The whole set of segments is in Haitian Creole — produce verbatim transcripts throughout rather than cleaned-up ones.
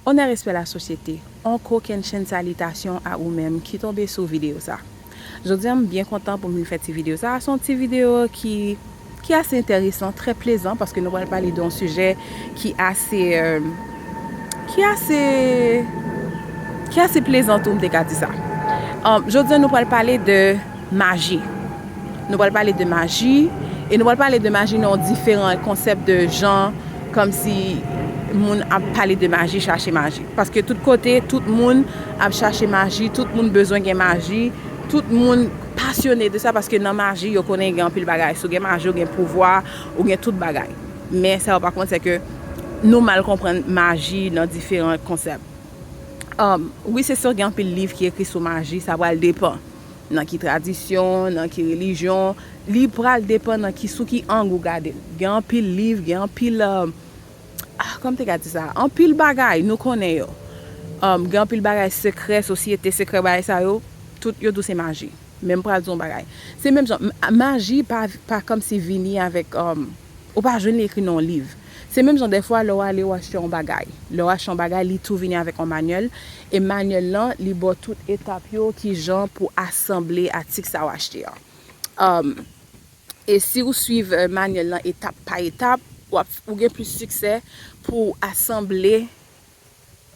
Onè, respè, lasosyete. On kokennchenn salitasyon a ou menm ki tonbe sou videyo sa. Jodi a, m byen kontan pou m vin fè ti videyo sa. Se yon ti videyo ki, ki ase enteresan, trè plezan, paske nou pral pale de yon sijè ki ase, euh, ki ase, ki ase plezan tou, m te ka di sa. Euh, jodi a, nou pral pale de maji. Nou pral pale de maji, e nou pral pale de maji nan yon diferan konsèp de jan, kòmsi moun ap pale de maji, chache maji. Paske tout kote, tout moun ap chache maji, tout moun bezwen gen maji, tout moun pasyone de sa, paske nan maji, yo konnen gen anpil bagay. Si w gen maji, ou gen pouvwa, ou gen tout bagay. Men sa yo pa konn, se ke nou mal konprann maji nan diferan konsèp. Um, wi, se si gen anpil liv ki ekri sou maji, sa pral depann nan ki tradisyon, nan ki relijyon, li pral depann nan ki, sou ki ang ou gade l. Gen anpil liv, gen anpil, euh, ah, kòman te ka di sa? Anpil bagay, nou konnen yo. Um, gen anpil bagay sekrè, sosyete sekrè, bagay sa yo, tout yo di w se maji. Men m pral di w yon bagay. Se menm jan, m- maji pa, pa kòmsi vini avèk, um, ou pa jwenn li ekri nan yon liv. Se menm jan dèfwa lè w ale w achte yon bagay. Lè w achte yon bagay, li tou vini avèk yon manyèl. E manyèl lan, li ba w tout etap yo, ki jan pou asanble atik sa w achte an. Um, e si w swiv, euh, manyèl lan etap pa etap, w ap, ou gen plis siksè pou w asanble,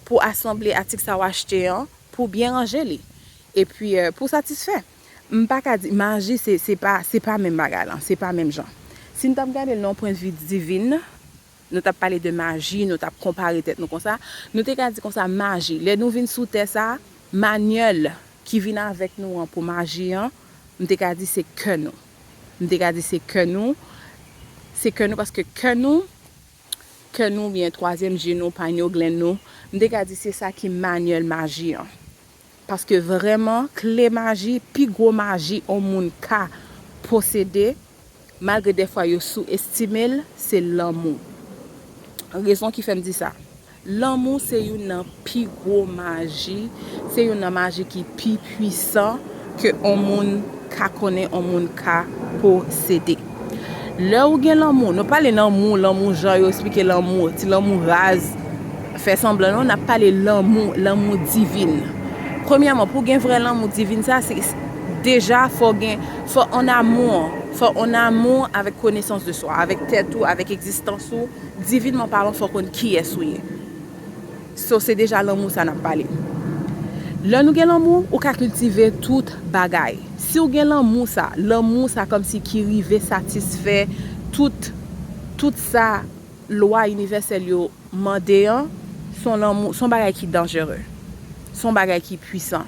pou w asanble atik sa w achte an, pou w byen ranje li. Epi, euh, pou w satisfè. M pa ka di, maji, se, se pa, se pa menm bagay lan, se pa menm jan. Si n t ap gade l nan yon pwennvi divin, nou t ap pale de maji, nou t ap konpare tèt nou konsa, nou te ka di konsa, maji, lè nou vin sou tè sa, manyèl ki vin avèk nou an pou maji an, m te ka di se kè nou. M te ka di se kè nou, se kè nou paske kè nou, kè nou oubyen twazyèm je nou, panyo glenn nou, m te ka di se sa ki manyèl maji an. Paske vrèman, kle maji, pi gwo maji yon moun ka posede, malgre dèfwa yo sou-estime l, se lanmou. Rezon ki fè m di sa, lanmou se youn nan pi gwo maji, se youn nan maji ki pi pwisan ke yon moun ka konnen, yon moun ka posede. Lè ou gen lanmou, nou pale lanmou, lanmou jan yo esplike lanmou, ti lanmou raz, fè sanblan non, n ap pale lanmou, lanmou divin. Premyèman, pou gen vrè lanmou divin sa, se deja fò gen, fò on amour, fò on amour avèk konesans de swa, avèk tèt ou, avèk egzistans ou, divinman palan, fò konn kiyès ou ye. So, se deja lanmou sa n ap pale. Lè nou gen lanmou, ou ka kiltive tout bagay. Si w gen lanmou sa, lanmou sa kòmsi ki rive satisfè tout, tout sa lwa inivèsèl yo mande an, se yon lanmou, se yon bagay ki danjere. Se yon bagay ki pwisan.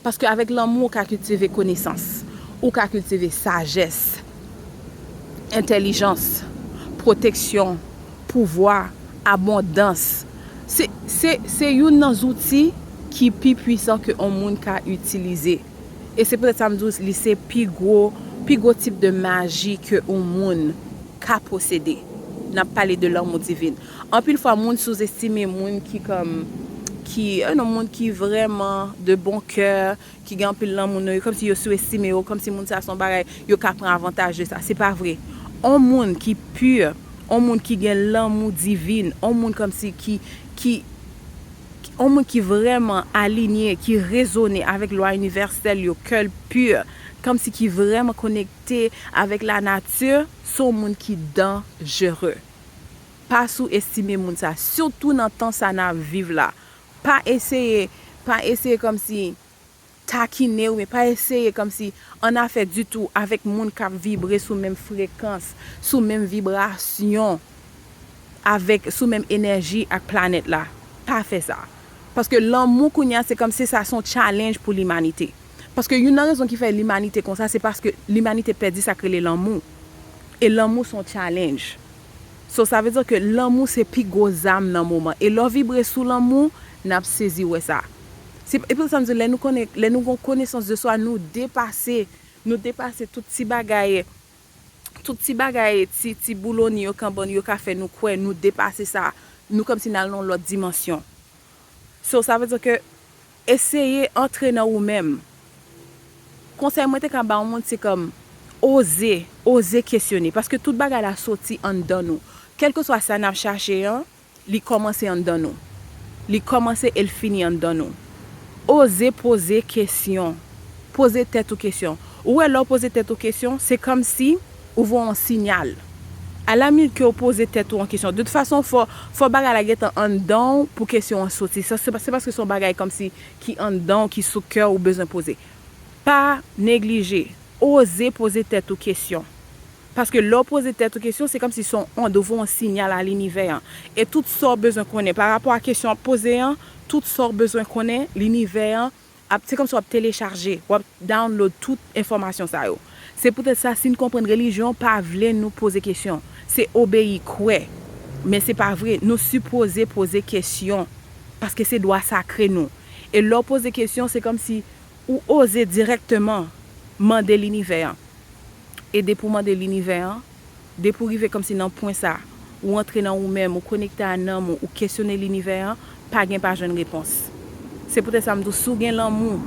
Paske avèk lanmou, ou ka kiltive konesans, ou ka kiltive sajès, entèlijans, pwoteksyon, pouvwa, abondans. Se, se, se youn nan zouti ki pi pwisan ke yon moun ka itilize. E se poutèt sa m di w, li se pi gwo, pi gwo tip de maji ke yon moun ka posede. N ap pale de lanmou divin. Anpil fwa, moun souzestime moun ki kòm, ki, yon moun ki vrèman de bon kè, ki gen anpil lanmou nan yo, kòmsi yo souzestime yo, kòmsi moun sa se yon bagay, yo ka pran avantaj de sa. Se pa vre. On moun ki pi, on moun ki gen lanmou divin, on moun kòmsi ki, ki, on moun ki vrèman alinye, ki rezone avèk lwa inivèsèl yo, kè l pi, kòmsi ki vrèman konekte avèk lanati, se yon moun ki danjere. Pa souzestime moun sa, sitou nan tan sa n ap viv la. Pa eseye, pa eseye kòmsi takine oubyen pa eseye kòmsi an afè ditou avèk moun k ap vibre sou menm frekans, sou menm vibrasyon, avèk, sou menm enèji ak planèt la. Pa fè sa. Paske lanmou kounye a, se kòmsi sa se yon challenge pou limanite. Paske youn nan rezon ki fè limanite konsa, se paske limanite pèdi sa k rele lanmou. E lanmou se yon challenge. So, sa vle di ke lanmou se pi gwo zam nan moman. E lè w vibre sou lanmou, n ap sezi wè sa. Se, e pou sa m di, lè nou konnen, lè nou gen konesans de swa, nou depase, nou depase tout ti bagay, tout ti bagay, ti, ti bouloni yo, kanbann yo ka fè nou kwè, nou depase sa. Nou kòmsi n al nan yon lòt dimansyon. So, sa vle di ke eseye antre nan ou menm. Konsèy mwen te ka ba yon moun, se kòm oze, oze kesyone. Paske tout bagay la soti anndan nou. Kèlkeswa sa n ap chache an, li kòmanse anndan nou. Li kòmanse e l fini anndan nou. Oze poze kesyon. Poze tèt ou kesyon. Ou wè, lè w poze tèt ou kesyon, se kòmsi ou voye yon sinyal. Alaminit ke w poze tèt ou an kesyon. De tout fason, fò, fò bagay la gentan anndan w pou kesyon an soti. Sa, se pa, se paske se yon bagay kòmsi ki anndan w, ki sou kè w, ou bezwen poze. Pa neglije. Oze poze tèt ou kesyon. Paske lè w poze tèt ou kesyon, se kòmsi se yon ond, ou voye yon sinyal a linivè an. E tout sa w bezwen konnen pa rapò a kesyon w ap poze an, tout sa w bezwen konnen, linivè an ap, se kòmsi w ap telechaje, w ap download tout enfòmasyon sa yo. Se poutèt sa, si n konprann relijyon pa vle nou poze kesyon. Se obeyi, kwè. Men se pa vre, nou sipoze poze kesyon. Paske se dwa sakre nou. E lè w poze kesyon, se kòmsi ou oze dirèkteman mande linivè an. E depi w mande linivè an, depi w rive kòmsi nan pwen sa, ou antre nan ou menm, ou konekte a nanm ou, ou kesyone linivè an, pa gen pa jwenn repons. Se poutèt sa m di w, si w gen lanmou,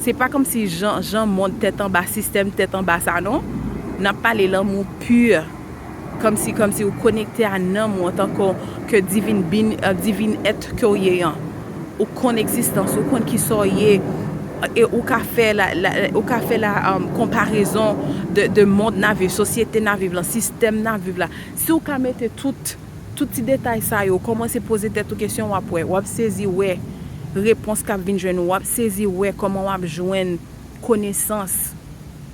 se pa kòmsi jan, jan mond tèt anba, sistèm tèt anba sa non. N ap pale lanmou pur. Kòmsi, kòmsi ou konekte a nanm ou antanke ke divin bin, euh, divin èt ke w ye an. Ou konn egzistans, ou konn kisa w ye, e ou ka fè la, la, ou ka fè la, um, konparezon de, de mond n ap viv, sosyete n ap viv la, sistèm n ap viv la. Si w ka mete tout, tout ti detay sa yo, kòmanse poze tèt ou kesyon, w ap wè, w ap sezi wè repons k ap vin jwenn ou, w ap sezi wè kòman w ap jwenn konesans,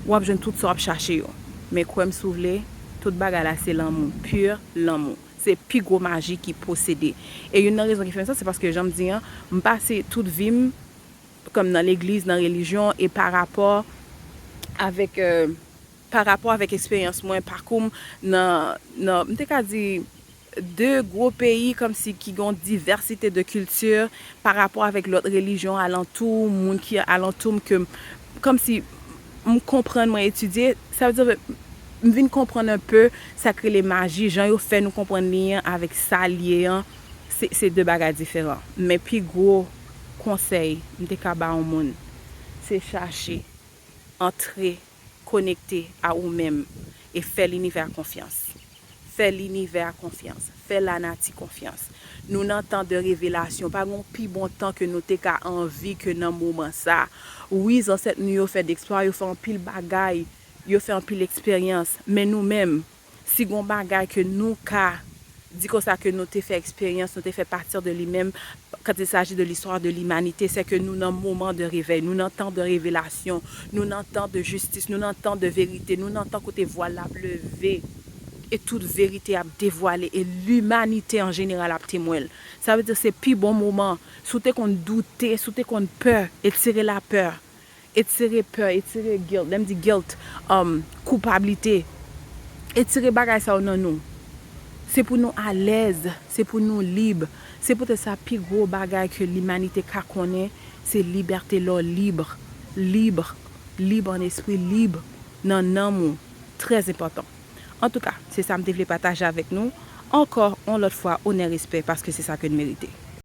w ap jwenn tout sa w ap chache yo. Men kwè m si w vle, tout bagay la se lanmou, pur lanmou. Se pi gwo maji ki posede. E youn nan rezon ki fè m sa, se paske jan m di an, m pase tout vi m kòm nan legliz, nan relijyon, e pa rapò avèk, euh, pa rapò avèk eksperyans mwen, pakou m nan, nan, m te ka di, de gwo peyi kòmsi ki gen yon divèsite de kilti pa rapò avèk lòt relijyon alantou, moun ki alantou m ke m, kòmsi m konprann, mwen etidye, sa vle di m vin konprann enpe sa k rele maji, jan yo fè nou konprann li an avèk sa l ye an, se, se de bagay diferan. Men pi gwo konsèy m te ka ba yon moun, se chache antre, konekte a ou menm e fè linivè a konfyans. Fè linivè a konfyans. Fè lanati konfyans. Nou nan tan de revelasyon. Pa gen yon pi bon tan ke nou te ka anvi ke nan moman sa. Wi, zansèt nou yo fè deksplwa, yo fè anpil bagay, yo fè anpil eksperyans. Men nou menm, si gen yon bagay ke nou ka di konsa ke nou te fè eksperyans, nou te fè pati de li menm, quand il s'agit de l'histoire de l'humanité, se ke nou nan moman de revèy, nou nan tan de revelasyon, nou nan tan de jistis, nou nan tan de verite, nou nan tan kote vwal la ap leve e tout verite ap devwale e limanite an jeneral ap temwen l. Sa vle di se pi bon moman. Si w te konn doute, si w te konn pè, etire lapè. Etire pè, etire guilt. Lè m di guilt, um, koupablite. Etire bagay sa yo nan nou. Se pou nou alèz, se pou nou lib. Se poutèt sa pi gwo bagay ke limanite ka konnen, se libète lè w lib. Lib, lib an espri, lib nan nanm ou. Trè enpòtan. Antouka, se sa m te vle pataje avèk nou. Ankò, yon lòt fwa, onè, respè, paske se sa ke n merite.